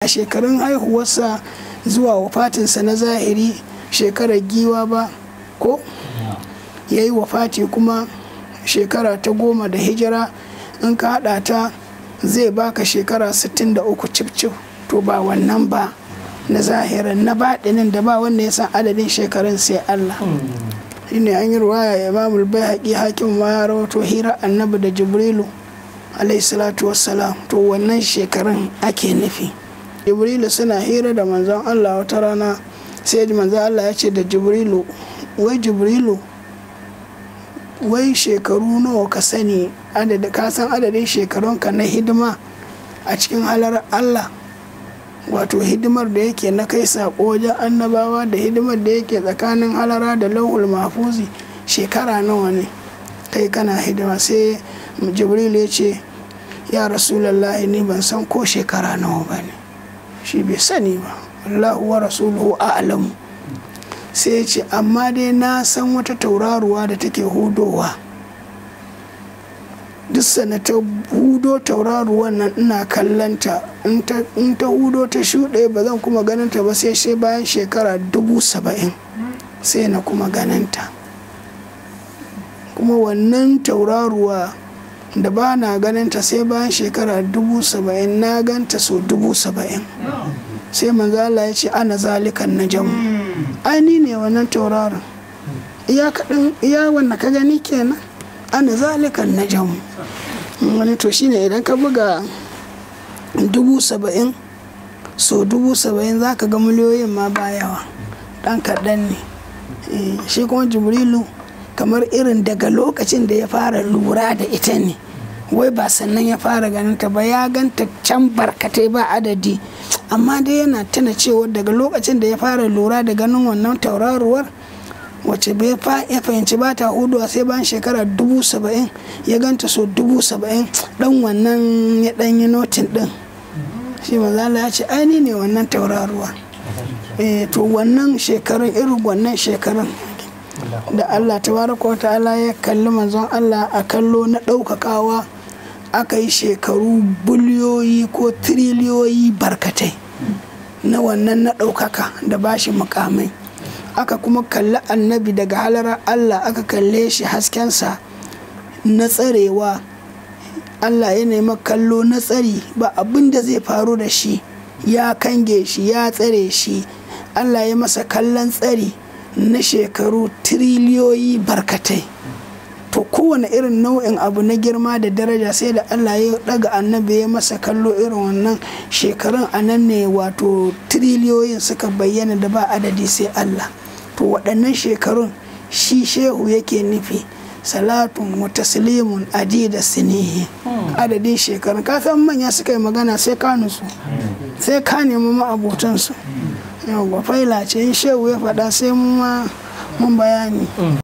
A shekarun haihuwarsa zuwa wafatinsa na zahiri shekarar giwa ba ko ya yi wafati kuma shekara ta 10 da hijira, in ka haɗa ta zai baka shekara 63 cif cif. To ba wannan ba na zahirin, na baɗinin da ba wanda ya san adadin shekarun sai Allah. Shine an yi ruwaya, Imamul Baihaqi, Hakim ma ya rawato hira Annabi da Jibrilu alayhi salatu wassalam. To wannan shekarun ake nufi. Jibrilu suna hira da manzon Allah wata rana, sai manzon Allah ya ce da Jibrilu, wai Jibrilu, wai shekaru nawa ka sani, ka san adadin shekarunka na hidima a cikin halar Allah? Wato hidimar da yake na kai saƙo wajen annabawa da hidimar da yake tsakanin halara da lauhul mafuzi, shekara nawa ne kai kana hidima? Sai Jibril ya ce, ya Rasulallahi, ni ban san ko shekara nawa ba ne. Shi bai sani ba, Allahu wa rasuluhu a'lamu. Sai ya ce, amma dai na san wata tauraruwa da take hudowa. Duk sana ta hudo tauraruwan nan ina kallanta, in ta hudo ta shuɗe ba zan kuma ganinta ba sai bayan shekara 70,000 sai na kuma ganinta. Kuma wannan tauraruwa da ba na ganinta sai bayan shekara 70,000, na ganta so 70,000. Sai manzo Allah ya ce, ana zalikan najamu, ai ni ne wannan tauraron, iya kaɗan iya wanda ka gani kenan, ana zalikan najamu. Wani to shine idan ka buga 70,000 so 70,000 za ka ga miliyoyin ma ba yawa, ɗan kaɗan ne. Shi kuma Jibrilu kamar irin daga lokacin da ya fara lura da ita ne, wai ba sannan ya fara ganin ta ba, ya ganta can barkatai ba adadi, amma dai yana tana cewa daga lokacin da ya fara lura da ganin wannan tauraruwar wacce bai ya fahimci ba ta huduwa sai bayan shekara 70,000, ya ganta so 70,000, dan wannan ya dan yi notin din. Shi manzala ya ce, ai ni ne wannan tauraruwa. To wannan shekarun, irin wannan shekarun da Allah tabaraka wa ta'ala ya kalli manzon Allah a kallo na ɗaukakawa, aka yi shekaru biliyoyi ko tiriliyoyi barkatai na wannan na ɗaukaka da bashi mukamai. Aka kuma kalli Annabi daga halarar Allah, aka kalle shi haskensa na tsarewa. Allah ya nemi kallo na tsari, ba abin da zai faru da shi, ya kange shi, ya tsare shi. Allah ya masa kallon tsari na shekaru tiriliyoyi barkatai. To kowane irin nau'in abu na girma da daraja sai da Allah ya daga Annabi ya masa kallo irin wannan shekarun, a nan ne wato tiriliyoyin suka bayyana da ba adadi sai Allah. To waɗannan shekarun shi shehu yake nufi, salatun wa taslimun adida sinihi, adadin shekarun. Ka san manya suka yi magana sai ka nutsu, sai ka nemi ma'abotansu. Yawwa, faila ce, in shehu ya faɗa sai mu ma mun bayani.